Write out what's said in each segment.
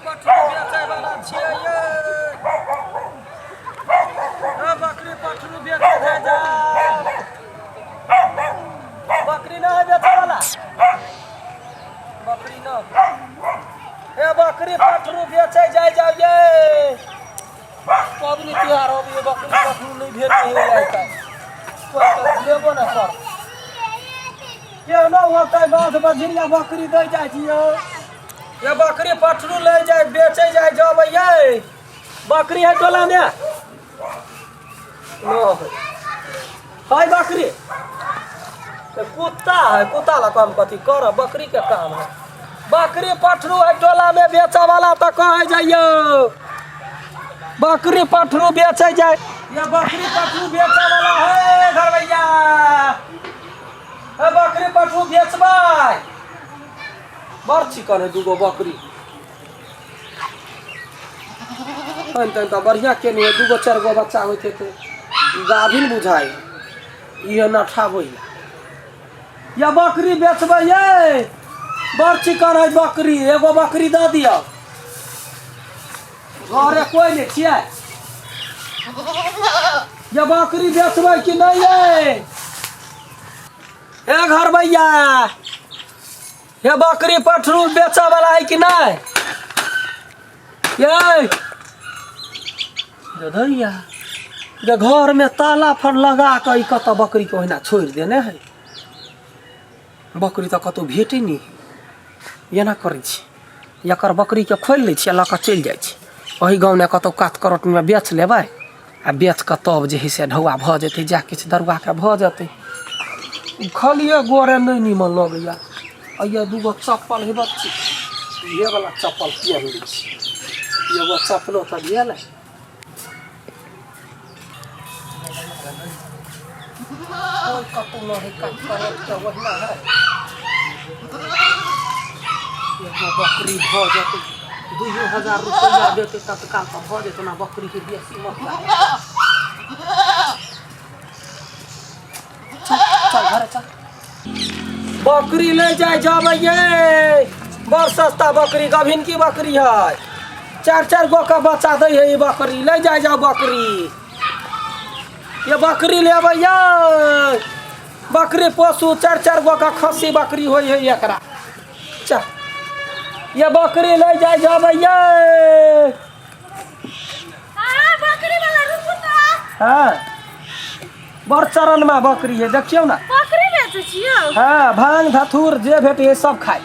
पठरू बेचै वाला छियै यै। ए बकरी पठरू बेचै जाइ जाउ। बकरी नहि है बेचै वाला, बकरी न हे, बकरी पठरू बेचै जाइ जाउ यै। पबनी तिहार अबै बकरी पठरू नहि भेटै है आइ काल्हि, कोइ तऽ लेबो नहि कर। केहनो होतै बाध बझिरिया बकरी दै जाइ छियै। ये बकरी पठरू ले जाय बेचै जाय जबै यै। बकरी है टोला में न है बकरी तो कुत्ता है, कुत्ता ला कम कथी कर, बकरी के काम है। बकरी पठरू है टोला में बेचे वाला तो कहे जाइयो बकरी पठरू बेचे जाय। ये बकरी पठरू बेचे वाला है घर भैया, बकरी पठरू बेचबै। बड़ चिकन है दूगो बकरी तहन तहन तऽ बढ़िआँ केने है, दूगो चारि गो बच्चा होइत हेतै। गाभिन बुझाइ इहे नठाबै या बकरी बेचबै यै। बड़ चिकन है बकरी, एगो बकरी दऽ दिअ। घरे कोइ नहि छियै? ये बकरी बेचबै कि नहि यै? हे घर भैया, हे बकरी पठरू बेचऽ वाला है कि नहि यै? भैया जे घर में ताला फर लगा कऽ ई कतऽ बकरी के ओहिना छोड़ि देने है, बकरी तऽ कतहु भेटै नहि है। एना करै छी, एकर बकरीके खोलि लै छी आ लऽ कऽ चलि जाइ छी ओहि गाँवमे कतहु कात करटमे बेच लेबै आ बेच कऽ तब जे हइ से ढौआ भऽ जेतै, जा किछु दरुआके भऽ जेतै। खलिए गोरे नहि नीमन लगैए। अइए दूगो चप्पल हे बच्ची, इहे वला चप्पल पहिर लै छी। एगो चप्पलो तऽ भेल। कोइ कतहु नहि हइ कात करटके, ओहिना हइ। एगो बकरी भऽ जेतै, 2000 रुपैआ देतै तत्काल तऽ भऽ जेतै ने। बकरीके बेसी महगा। चल चल घरे चल। बकरी ले जाय जबै ये, बड़ सस्ता बकरी, गभिन की बकरी है, चार चार गो का बच्चा दै है ई बकरी। ले जाय जाओ बकरी, ये बकरी लेबै ये, बकरी पोसू। चार चार गो का खस्सी बकरी होइ है एकरा। चल ये बकरी ले जाय जबै ये। हाँ, बकरी वाला रुकू तऽ। हाँ, बड़ चरण में बकरी है, देखियौ ना। बकरी बेचै छियौ? हाँ, भांग धथुर जे भेटे है सब खाय।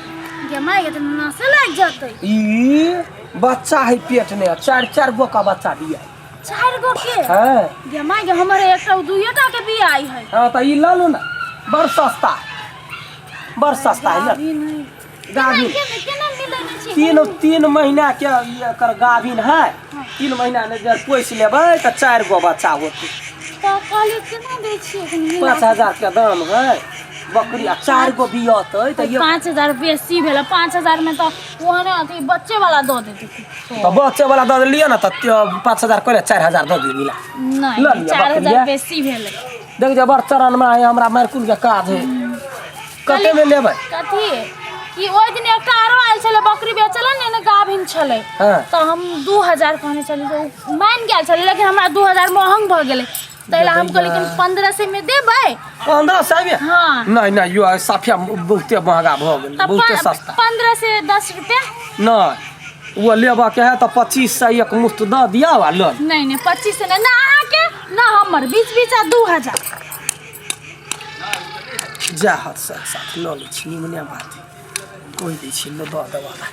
गे माय गे, तऽ नशे लागि जेतै। ई बच्चा है पेट में, चार चार गो का बच्चा दिया। चारि गो के? हाँ। गे माय गे, हमर एकटा दुइये टा के बिया है। हाँ, तऽ ई लऽ लू ना, बड़ सस्ता है, बड़ सस्ता है। गाभिन है? गाभिन। केना केना मिलै नहि छै? तीन तीन महीना के ई एकर गाभिन है। 3 महीना ने जब पोसि लेबै तऽ चारि गो बच्चा होतै। तऽ कहलियै केना दै छियै कनि मिला? 5000 के दाम है बकरी आ चारि गो बियतै तऽ ये। 5000 बेसी भेलै। 5000 मे तऽ ओहने अथी बच्चे वाला दऽ देतै। तऽ बच्चे वाला दऽ लिअ ने तऽ 5000 कहले, 4000 दऽ दियौ मिला। नहि। लऽ लिअ चारि बकरी। हजार है। बेसी भेलै। देख जे बड़ चरणमे है, हमरा मारकुल के काज है। कते में लेबै? कथी कि ओहि दिन एकटा आरो आयल छलै बकरी बेचल ने ने, गाभिन छलै। तऽ हम 2000 कहने छलियै तऽ ओ मानि गेल छलै, लेकिन हमरा 2000 महग भऽ गेलै, ताहि लए हम कहलियै कि 1500 मे देबै। 1500 में? हाँ। नहि नहि यो साफिया बहुते महगा भऽ गेल। तऽ बहुते सस्ता। 1510 रुपया। नहि, ओ लेबऽ के है तऽ 2500 एक मुश्त दऽ दिअ आ लऽ लिअ। नहि नहि, 25 नहि ने अहाँके ने हमर, बीच बीच आ 2000। जा हद से साथ लऽ लै छी, निमने बात है। कहि दै छी लऽ दऽ देबऽ ला,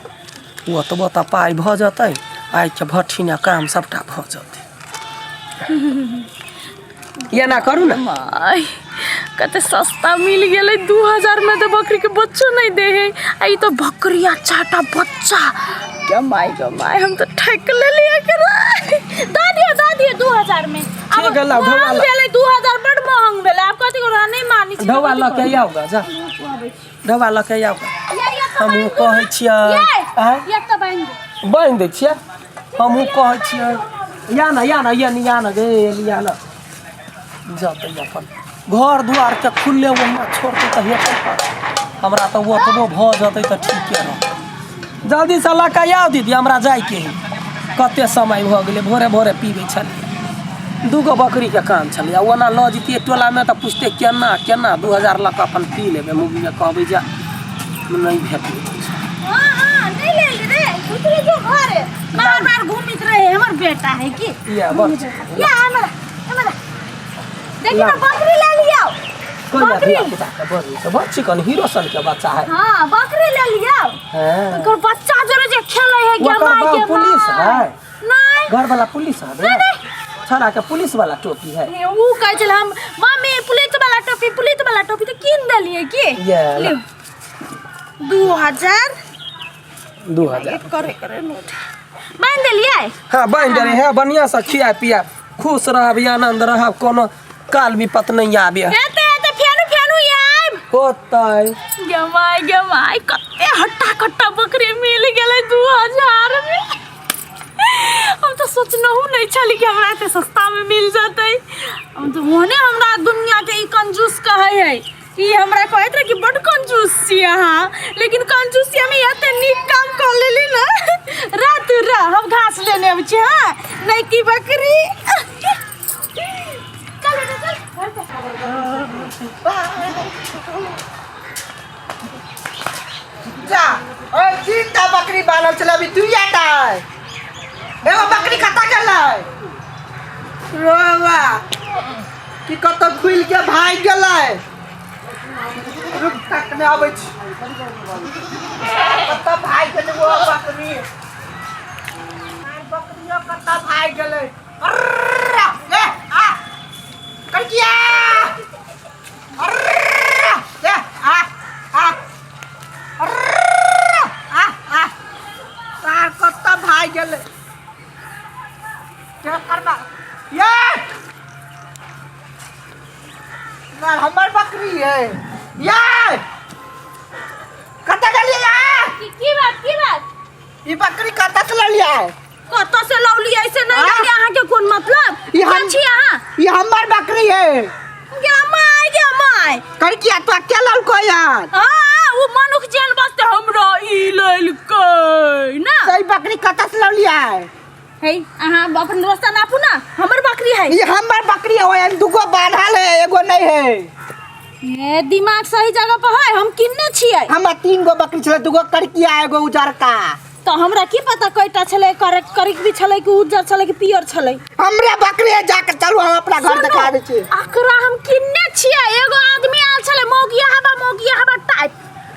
ओतबो तऽ पाइ भऽ जेतै, आइके भट्ठीने काम सभटा भऽ जेतै। एना करू ने। माय, कते सस्ता मिल गेलै। 2000 में तऽ बकरी के बच्चो नहीं दे है आ ई तो बकरी आ चारटा बच्चा। गे माय गे माय, हम तऽ ठक लेलियै एकरा। दऽ दियौ, दऽ दियौ 2000 में। आब ठीक है, लाउ, ढौआ महग लाउ। भेलै, 2000 बड महग भेलै। आब कथी करू, अहाँ नहि मानै छी तऽ ढौआ कथी लऽ के करू? आउ गा, जा। आबै छी। ढौआ लऽ के आउ गा। ये, ये तऽ हमहूँ बान्हि दू कहै ने। छियै। ये, आँय? ये तऽ बान्हि दू। बान्हि दै छियै, हमहूँ कहै छियै। या ना, या ना, या ना, या ना गे, या ना। जतै अपन घर दुआरके खुलले ओहिना छोड़तै तऽ हेतै कऽ? हमरा तऽ ओतबो भऽ जेतै तऽ ठीके रहतै। जल्दी से लऽ कऽ आउ दीदी, हमरा जाइके है। कते समय भऽ गेलै, भोरे भोरे पीबै छलियै। दूगो बकरीके काम छलै, आ ओना लऽ जैतियै टोलामे तऽ पुछतै केना केना। 2000 लऽ कऽ अपन पी लेबै, मौगीके कहबै जे नहि भेटलै पैसा। हाँ हाँ, नहीं ले ली रे, उतरे जो घर है, बार बार घूमित रहे हमर बेटा है की। या बड़ या हमरा हमरा देखी ना, बकरी ले लियो। कोन बकरी। धिया पुता के बड़ नीक, बड़ चिकन हीरो सन के बच्चा है। हाँ, बकरी ले लियो। हाँ। ओकर बच्चा जरे जे खेले है ओकर के माय बाप के पुलिस माय। है? नहीं। घर वाला पुलिस है? नहीं। छड़ा के पुलिस वाला टोपी है। ए, ऊ कहै छलै हम मम्मी पुलिस वाला टोपी, पुलिस वाला टोपी, तऽ कीन देलियै की। ये लियो। 2000। 2000। करे करे नोट बान्हि देलियै। हाँ, बान्हि देने है। बढ़िया से खिया पिया खुश रहब, आनंद रहब, कोनो काल विपत नहीं आबे। एते एते फेनु फेनु आयब। होतै। गमाय गमाय, कते हट्टा कट्टा बकरी मिल गेलै 2000 में। हम तऽ सोचनहु नहि छली कि हमरा एते सस्ता में मिल जेतै। हम तऽ ओहने हमरा दुनिया के ई कंजूस कहै है। ई हमरा कहैत रहे कि बड्ड कंजूस छी अहाँ, लेकिन कंजूसिया में एते नीक काम कऽ लेली ने। रात रह, हम घास लेने अबै छी। हाँ, नहीं की बकरी। चल बेटा, चल घर पे। जा, ओए तीनटा बकरी बान्हल छलै, अभी दुइयाटा है। एगो बकरी कतऽ गेलै रोवा कि कतऽ खुलि के भागि गेलै? रुक, तकने अबै छी। कतऽ भागि गेलै ओ बकरी? आर बकरियो कतऽ भागि गेलै? अर्र, ए, आ, कड़किया, अर्र, ए, आ, आ, अर्र, आ, आ, सार कतऽ भागि गेलै? के करबा ये यार, हमर बकरी है ये। कतऽ गेलियै यार? की की बात, की बात? ई बकरी कतऽ से ललियै? कतऽ से लौलियै से नहीं? हाँ? लौलियै, अहाँके कोन मतलब? ई हम- के छी अहाँ? ई हमर बकरी है। गे my, गे my. करकिया, तो के ललको यार? हाँ, ओ मनुख जेल बसते हमरा ई लेलकै ना। तो ई बकरी कतऽ से लौलियै? हे, अहाँ अपन रास्ता नापू ना, हमर बकरी है। ई हमर बकरी है, ओहिमे दूगो बान्हल है, एगो नहीं है। ए, दिमाग सही जगह पर है, हम किन्ने छियै? हमर तीन गो बकरी छलै, दूगो करकिया, एगो उजरका। तऽ हमरा की पता कयटा छलै, करिक करिक भी छलै कि उज्जर छलै कि पियर छलै। हमरे बकरी है, जाके चलू, हम अपना घर देखा दै छी। अकरा हम किन्ने छियै। एगो आदमी आयल छलै, मौगिया हवा, मौगिया हवा टाइप,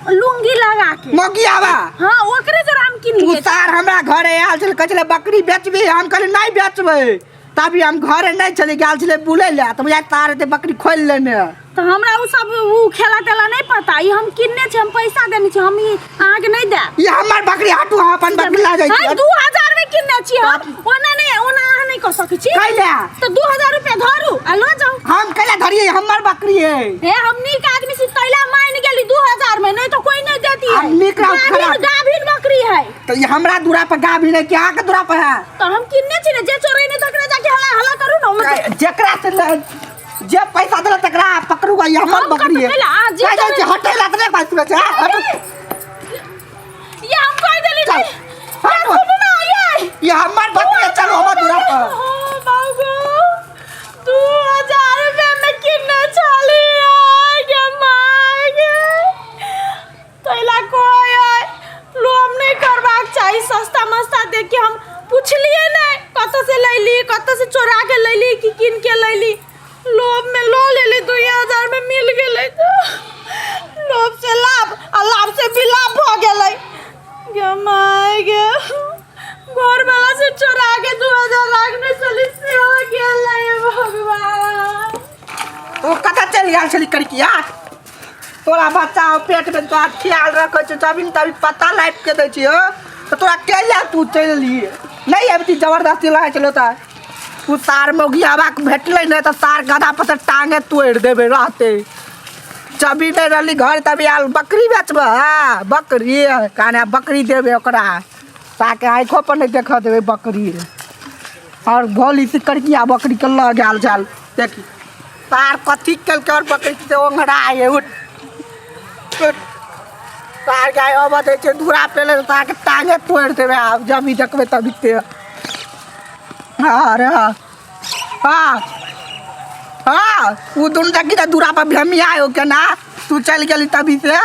लुंगी लगा के। मौगियावा? हाँ, ओकरे जरा हम तू किनलियै। सार हमरा घरे आयल छलै, कहै छलै बकरी बेचबी? हम कहलियै नहि बेचबै। तभी हम घरे नहि छलै, गेल छलै बुलै लए, तऽ बुझाइ तार हेतै बकरी खोलि लेने। तऽ हमरा उ सब उ खेला तेला नहीं पता। ई हम किनने छी, हम पैसा देने छी, हम ई अहाँके नहीं देब। ई हमर बकरी, हटू, हम अपन बकरी लऽ जाइ हम छी। 2000 में किनने छी हम। ओना नहीं, ओना अहाँ नहीं कऽ सकै छी। कैला? तऽ 2000 रुपया धरू आ लऽ जाउ। हम कैला धरियै? हमर बकरी है। हे, हम नीक आदमी छी तैला मान गेली 2000 में, नहीं तो कोई नहीं देती है। हम नीक रहू, गाभिन खराब। गाभिन बकरी है। तऽ ई हमरा दूरा पर गाभिन है कि अहाँके दूरा पर है? तऽ हम किनने छी ने, जे चोरै नहीं तकरा जाके हल्ला हल्ला करू ने। जेकरा से जे पैसा देलक तकरा पकड़ू। ई हमर हम बकरी है। कतऽ कैला? आ, जे जाइ जाइ छी, चोरै- हटै ला तऽ नहि बात सुनै छै, हटू। ये हम कह देली चल, नहीं। हटू। सुनू ना ये। ई हमर बकरी है, चलू हमर दूरा पर। ओ बाबू, 2000 रुपया में किन्ने छली गे my गे। तैला कोई आय लोभ नहीं करबाक चाही। सस्ता मस्ता देख के हम पुछलिए नहीं कतऽ से लैली, कतऽ से चोरा के लैली कि कीन के लैली। लोभ में लो लेली, 2000 में मिल गेलै। तऽ लोभ से लाभ आ लाभ से भी लाभ भऽ गेलै। गे my गे, घर वाला से चोरा के 2000 राखने छली से हो गेलै। भगवान। तू कतऽ चलि गेल छली कड़किया? तोरा बच्चा हो पेट में, तोरा ख्याल रखै छै, तभी ने तभी पता लाइफ के दै छियै तऽ तोरा कैला तू चलि एलिही? नहि अबती, जबरदस्ती लगै छलौ। तऽ तू सार मौगियाबाके भेटलै नहि तऽ सार गधा पर से टाँगे तोड़ि देबै। रहतै जभी नहि रहली घर, तभी आयल बकरी बेचबै। हँ, बकरी काने बकरी देबै ओकरा, ताके आँखिओ पर नहि देखऽ देबै बकरी। आओर भोली से कड़किया बकरीके लऽ गेल छल। देखी तार कथी केलकै और बकरी से ओंघरा है। उठ उठ। तार के आइ अबै दै छै दूरा पे ले ताके टांगे तोड़ि देबै आब जब ई देखबै तभी ते। अरे हाँ हाँ हाँ, ओ दुनू देखी तऽ दूरा पर भेमिया हो केना तू चलि गेली तभी से।